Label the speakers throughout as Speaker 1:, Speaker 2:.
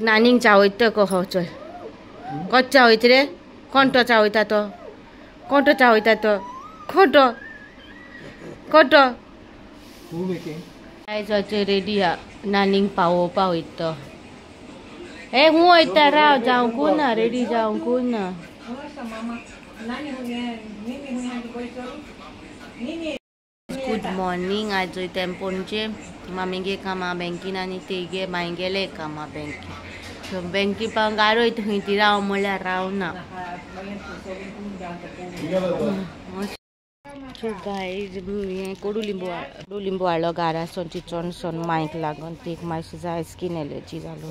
Speaker 1: नानीक चावयता कहो चल कच्चा चावयत रे कोण तो चावयता तो कोण तो चावयता तो खोटो खोटो आयज रेडी आ नानीक पावोवपा वयता ए हूं वयता राव जावंकू ना रेडी जावंकू ना गुड मॉर्निंग आज वयता पणजे मामीगे कामा बँकीन आनी तेगे मांयगेले कामा बँकी सो बँकी पावंक गारो वयता खंय ती राव म्हणल्यार रावना. सो गायज हें कोडू लिंबू हाडलो घरासून चिचोणसून मांयक लागून तेक मातशी जाय स्कीन एलर्जी जालो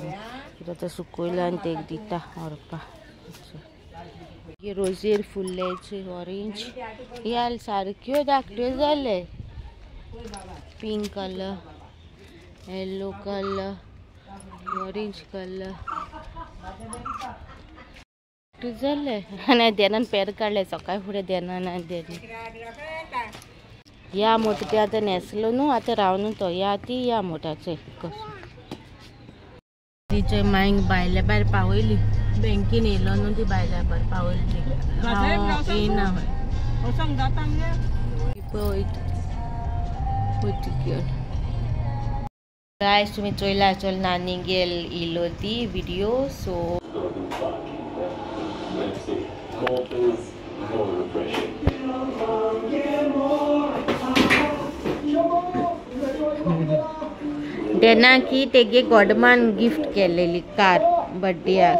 Speaker 1: कित्याक आतां सुकयलो आनी तेक दिता व्हरपा. रोजेर फुल्ल्याचे ऑरेंज ह्या सारक्यो धाकट्यो जाले pink colour yellow colour orange colour जाले आनी देनान पेर काडले सकाळ फुडें देनान आनी देन ह्या मोठो ते आतां न्हेसलो न्हू आतां रावनू तो या ती ह्या मोठाचो कसो तिचे मांयक भायल्या भायर पावयली बँकेन येयलो न्हू ती भायल्या भायर पावयली येयना पळय गायस तुमी चोयला चल नानी गेल इलो ती व्हिडिओ. सो डेना की तेगे गॉडमान गिफ्ट केलेली कार बर्थडेक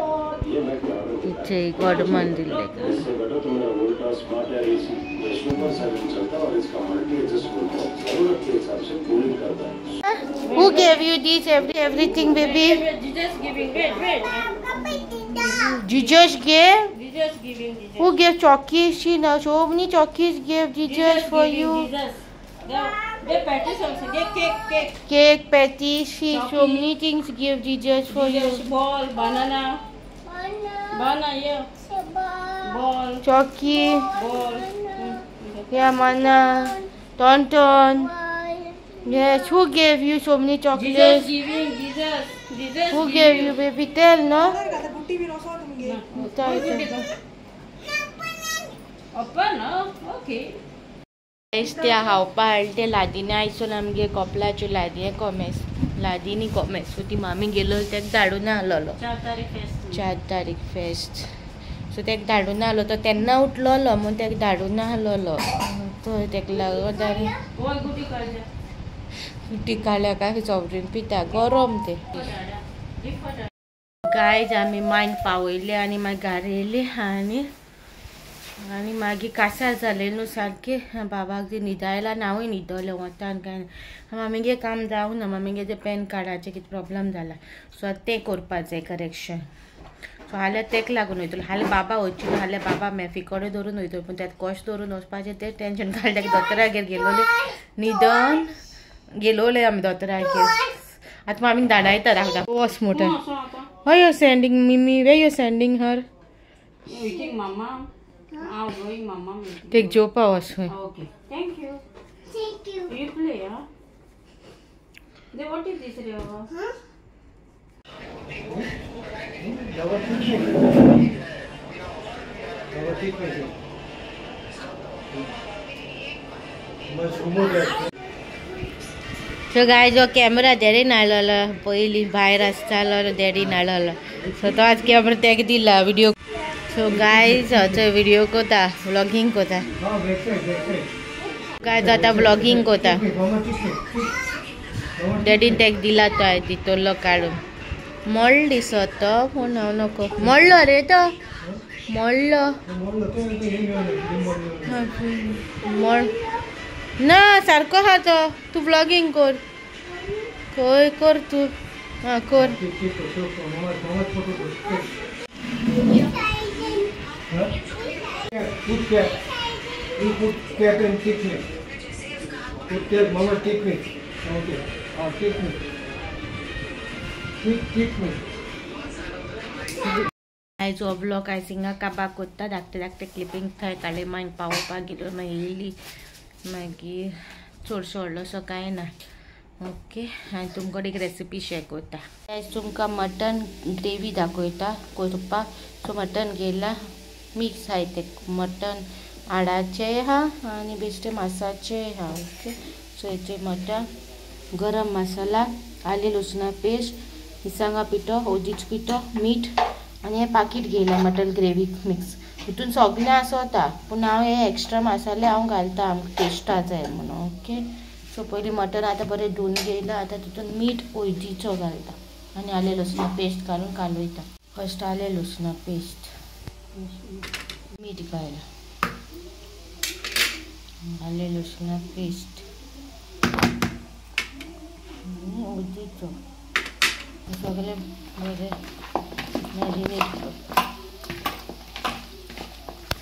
Speaker 1: तिचे गॉडमान दिल्ले. Who gave you this everything baby?
Speaker 2: Jesus giving. Wait, wait.
Speaker 1: Jesus gave?
Speaker 2: Jesus giving. Jesus.
Speaker 1: Who gave chalkies? She now so many chalkies gave Jesus,
Speaker 2: Jesus
Speaker 1: for
Speaker 2: giving,
Speaker 1: you.
Speaker 2: Jesus. They patties also. They cake, cake.
Speaker 1: Cake, patties. She
Speaker 2: Chalky.
Speaker 1: So many things give Jesus for
Speaker 2: Jesus,
Speaker 1: you.
Speaker 2: Ball, banana. Banana, yeah. Ball.
Speaker 1: Chalky.
Speaker 2: Ball.
Speaker 1: Yeah, mana. Tonton. Yes, who gave you so many chocolates?
Speaker 2: Jesus giving, Jesus. Jesus
Speaker 1: Who gave you, baby? Tell, no?
Speaker 2: Open, no? Okay.
Speaker 1: ते खावपा हाडले ते लादीनी आयसून आमगे कोपलाच्यो लादीनी कोमेस लादीनी कोमेस so ती मामी गेलो तेका धाडून आहलोलो 4 तारीख फेस्त. सो तेका धाडून आहलो तो तेन्ना उठलोलो म्हूण तेका धाडून आहलोलो तो तेका लागून गुटी काडल्या काय सॉफ्ट पिता गरम ते. गायज आमी मायन पावयले आनी मागीर घरा येयले आनी आनी मागीर कासार जालें न्हू सारकें बाबाक ती न्हिदायला आनी हांवूय न्हिदलें वतान काय मामीगे काम जावं ना मामीगे तें पॅन कार्डाचें कितें प्रोब्लम जाला सो आतां तें करपाक जाय करेक्शन. सो हाल्यार तेका लागून वयतलो हाल्यार बाबा वचची न्हू हाल्यार बाबा मॅफी कडेन धरून वयतलो पूण तेका कशें धरून वचपाचें तें टेंशन काडलें तेका दोतोरागेर गेलोलें न्हिदन गेलोले आमी दोतोरागेर आतां मामीक धाडायता रावता वच motor. Why you sending Mimi? Where you sending her?
Speaker 2: Waiting mama. I'm going mama.
Speaker 1: Take Jopa also.
Speaker 2: Okay. Thank you.
Speaker 3: Thank you.
Speaker 2: You play, huh? Then what is this, Reva?
Speaker 3: Huh?
Speaker 1: So guys, जो camera डॅडीन हाडलेलो पयलीं भायर आसतालो डॅडीन हाडलेलो so तो आज camera तेका दिला video. So guys थंय video कोता व्लॉगींग कोता गायज आतां व्लॉगींग कोता डॅडीन तेका दिला तो आयज दितलो काडून मोडलो दिसत तो पूण हांव नको मोडलो रे तो मोडलो मोड ना सारको आहा तो तूं व्लॉगींग कर खंय कर तूं आं कर.
Speaker 4: Put cap. You put cap and kick me. Put cap, mama kick me. Okay. Kick me. Kick me.
Speaker 1: आयज हो ब्लॉग आयज हिंगा काबार कोत्ता धाकटे धाकटे क्लिपींग थंय काडले मागीर पावोवपाक गेलो मागीर येयली मागीर चडसो व्हडलोसो कांय ना. ओके आनी तुमकां एक रेसिपी शेअर करता. आयज तुमकां मटन ग्रेवी दाखयता करपाक. सो मटन घेयला मिक्स आहाय ते मटन हाडाचें आहा आनी बेश्टे मासाचें आहा. ओके सो हेचे मटन, गरम मसाला, आले लसणा पेस्ट, मिरसांगा पिठो, हळदीचो पिठो, मीठ आनी हें पाकीट घेयलां मटन ग्रेवी मिक्स. हितून सगळें आसता पूण हांव हे एक्स्ट्रा मसाले हांव घालता आमकां टेस्टा जाय म्हणून. ओके सो पयलीं मटन आतां बरें धुवन घेयलां. आतां तितून मीठ हळदीचो घालता आनी आले लसणा पेस्ट घालून कालयता. फर्स्ट आले लसणा पेस्ट, मीठ घायला, आले लसणा पेस्ट आनी हळदीचो सगळें बरें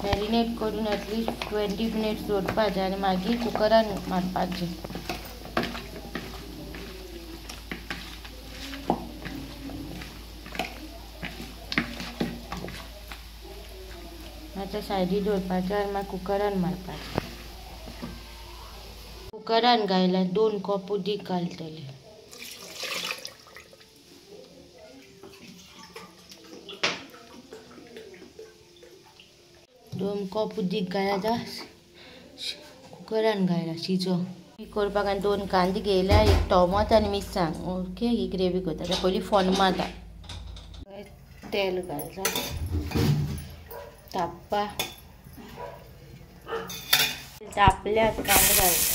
Speaker 1: मॅरिनेट करून एटलिस्ट 20 मिनट्स दवरपाचें आनी मागीर कुकरान मारपाचें. आतां सायडी दवरपाचें आनी मागीर कुकरान मारपाचें. कुकरान घायल्यार 2 कप उदीक घालतलें. दोन कप उदीक घायला कुकरान घायला शिजो करपाक. आनी 2 कांदे घेयला, एक टोमाट आनी मिरसांग. ओके ही ग्रेवी करता. आतां पयलीं फोण्ण मारता. तेल घालता तापा, तापल्यार कांदे घालता.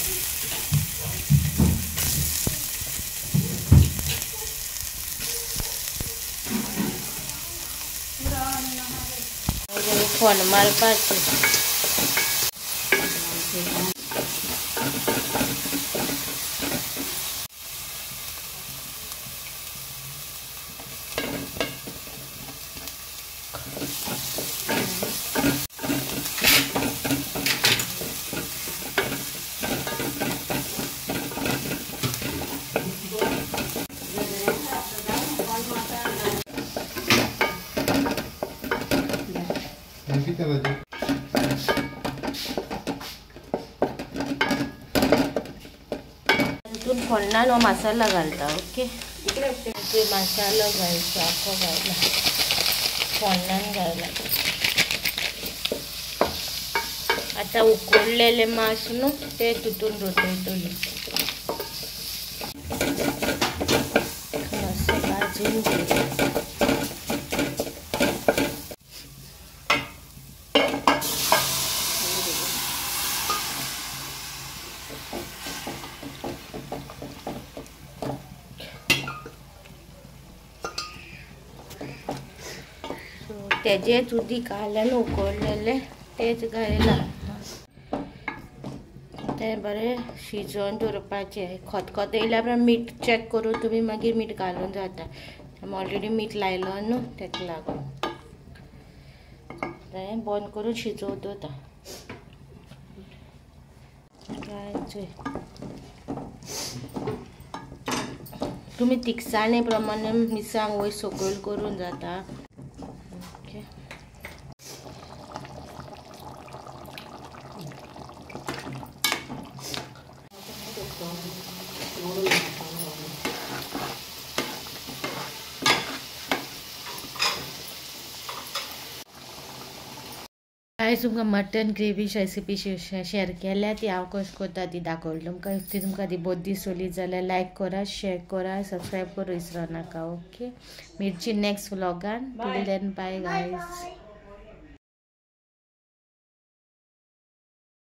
Speaker 1: फोण्ण मारपाचें. तितून फोण्णान हो मसाला घालता. ओके मसालो घालचो आख्खो घायला, फोण्णान घायला. आतां उकडलेले मांस न्हू ते तितून रोतयतले. मातसो भाजून घेवया. तेजेच उदीक घालन उकडलेले तेच घायला. तें बरें शिजोवन दवरपाचें. खतखतो येयल्या उपरांत मीठ चॅक करून तुमी मागीर मीठ घालून जाता. आमी ऑलरेडी मीठ लायलो न्हू तेका लागून तें बंद करून शिजोवन दवरता. तुमी तिखसाणे प्रमाणे मिरसांग वयर सकयल करून जाता. आयज तुमकां मटन ग्रेवी रेसिपी शेअर केल्या ती हांव कशें करता ती दाखयली तुमकां. ती तुमकां ती बरी दिसली जाल्यार लायक करा, शेअर करा, सबस्क्रायब करूं विसरो नाका. ओके मिरची next व्लॉगान. Till then bye guys.